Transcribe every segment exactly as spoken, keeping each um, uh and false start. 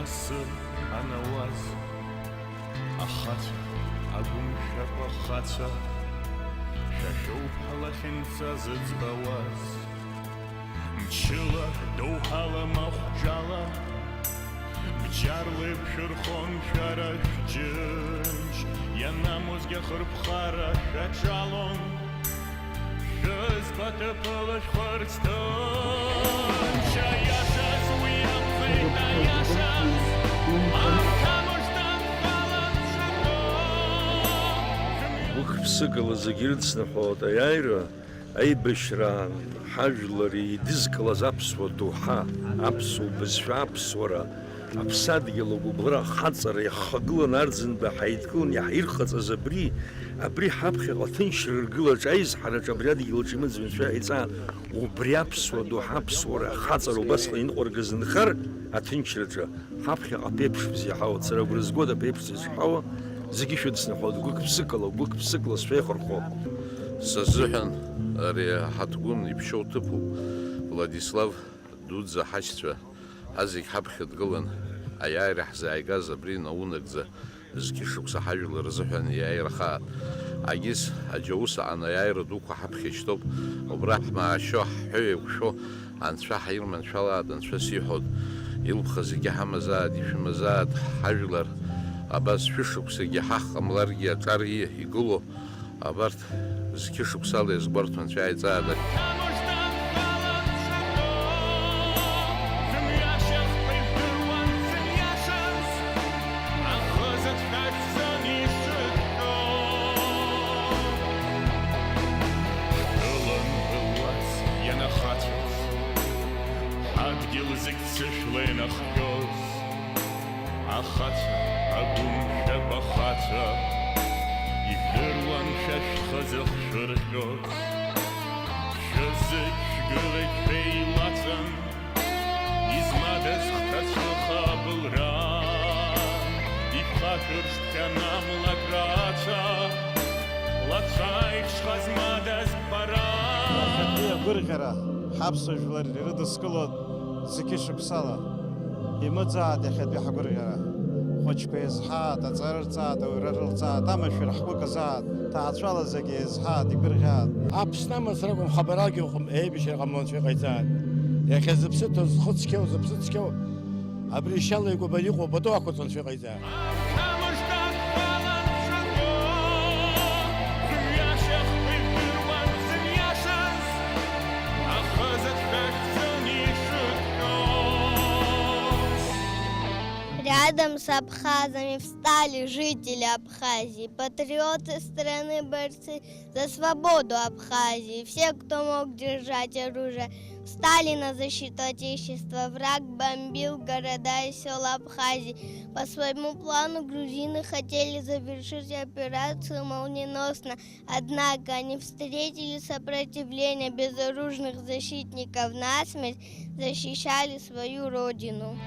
Асы анауаз, ахацәа, агәымшәақәа ахацәа, шәа шәоуп ҳәа лахьынҵа зыӡбауаз. Мчыла, доуҳала, махәҿала, бџьарла еиқәшәырхон шәара шәџьынџь, ианамуазгьы ахырԥхара шәаҿалон. Шәызқәа ҭыԥыла шәхырҵ ҭынч, аиашаз уи акәхеит, аиашаз. Амшамыждан халан шәыҟоу. Гәык-ԥсыкала зегьы ирыцныҳәалоит аиааира, аибашьраан ҳажәлар еидызкылаз аԥсуа доуҳа, аԥсуа бызшәа, аԥсуара, Аԥсадгьыл агәыбылра ахаҵара иахагылан Арӡынба ҳаидкылан иаҳирҟаҵаз абри, абри ҳаԥхьаҟа аҭынчра ргылаҿ, аизҳараҿ абри адгьылаҿ имаӡам анцәа иаҳиҵаа, убри аԥсуа ду ҳаԥсуара ахаҵара убасҟан иныҟәыргаз нхар аҭынчраҿы, ҳаԥхьаҟа аԥеиԥш бзиа ҳауа, сара агәра згоит аԥеиԥш бзиа шҳауа, зегьы шәыдсныҳәоит, гәык-ԥсыкала, гәык-ԥсыкала сшәеихырхәо. Са сзыҳәан ари ҳаҭгәын иԥшьоу ҭыԥуп, Владислав дуӡӡа ҳашьцәа, ҳазегь ҳаԥхьа дгылан, аиааира ҳзааигаз абри наунагӡа, зқьышықәса ҳажәлар рзыҳәан иааира хааит. Агьыс, аџьаус аан аиааира дуқәа ҳаԥхьа ишьҭоуп, убра ҳмаашьо, ҳҳәы еиқәшәо, анцәа ҳаирманшәалааит, анцәа сиҳәоит, илԥха зегьы ҳамазааит, ишәымазааит, ҳажәлар, абас шәышықәсагьы ҳахҟамларгьы аҿар игылоу, Абарҭ зқьышықәсала иазгәарҭо анцәа иааиҵааит. Ҳадгьыл зегь ӡышәла инахҟьоз. Ахацәа, агәымшәақәа ахацәа, ижәдыруан шәа шәхы зыхшәырҟьоз. Шәызегь шәгылеит шәеилаҵан, измадаз хҭацәыха абылра, ишәхашәыршҭ амла крацәа, лацәа ихшха змадаз бара. Иахьатәи агәырӷьара ҳаԥсуа жәлар ирыдыскылоит. Зқьышықәсала имыӡаат иахьатәи ҳгәырӷьара. Хәыҷқәа еизҳаат, аҵара рҵаат, ауаҩра рылҵаат, амашәыр ҳгәы казаат, ҭаацәала зегьы еизҳаат, игәырӷьаат. Аԥсны амацара акәым, хабарагьы ыҟам, еибашьра ҟамло анцәа иҟаиҵааит. Иахьа зыԥсы ҭоу, зхы цқьоу, зыԥсы цқьоу, абри ишьала икәаба иҟоу пату ақәырҵо анцәа иҟаиҵааит. Рядом с абхазами встали жители Абхазии, патриоты страны, борцы за свободу Абхазии, все, кто мог держать оружие, встали на защиту Отечества. Враг бомбил города и села Абхазии. По своему плану грузины хотели завершить операцию молниеносно, однако они встретили сопротивление безоружных защитников, насмерть защищали свою родину.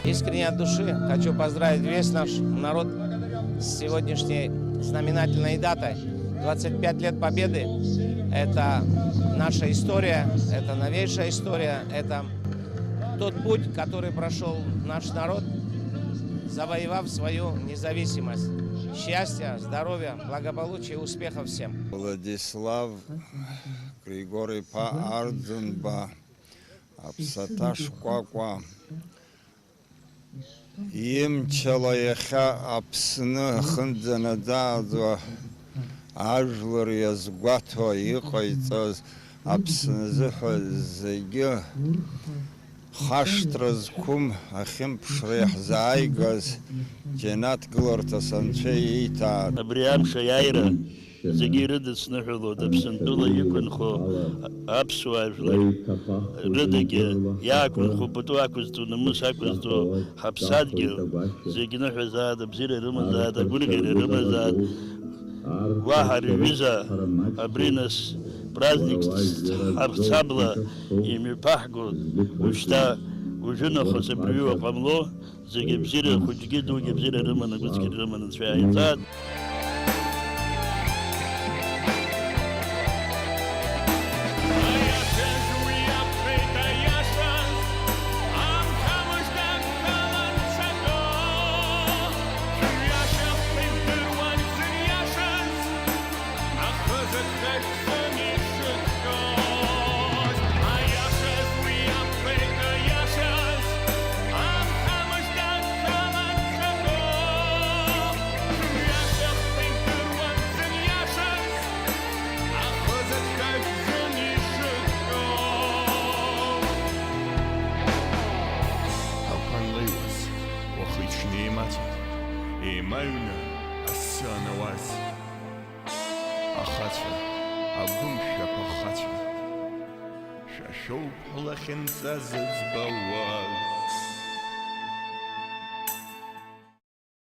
Искренне от души хочу поздравить весь наш народ с сегодняшней знаменательной датой. Двадцать пять лет Победы. Это наша история, это новейшая история, это тот путь, который прошёл наш народ, завоевав свою независимость. Счастья, здоровья, благополучия, успехов всем! Владислав Григор-иԥа Арӡынба, аԥсаҭа шкәакәа, имчала иахьа Аԥсны ахынӡанаӡааӡо ажәлар иазгәаҭо иҟаиҵаз Аԥсны азыҳәа зегьы Хашҭра зқәым ахьымԥшра иаҳзааигаз џьанаҭ гыларҭас Анцәа ииҭааит. Абри амш аиааира зегьы ирыдысныҳәалоит Аԥсынтәыла иқәынхо аԥсуаа жәлар рыдагьы иаақәынхо, пату ақәызҵо, намыс ақәызҵо ҳаԥсадгьыл зегь ныҳәазаат, абзиара ирымазаат, агәырӷьара ирымазаат. Уаҳа рҩыза абри нас праздник ҳарцабла имҩаԥаҳго, уажәшьҭа, уажәы нахыс абырҩыла ҟамло, зегьы абзиара, хәыҷгьы дугьы абзиара рыманы, гәыцқьара рыманы Анцәа иааирҵааит. Ақәа анлеиуаз, уахи-ҽни еимаҷын, еимаҩны асы анауаз. Ахацәа, агәымшәақәа ахацәа, шәа шәоуп ҳлахьынҵа зыӡбауаз.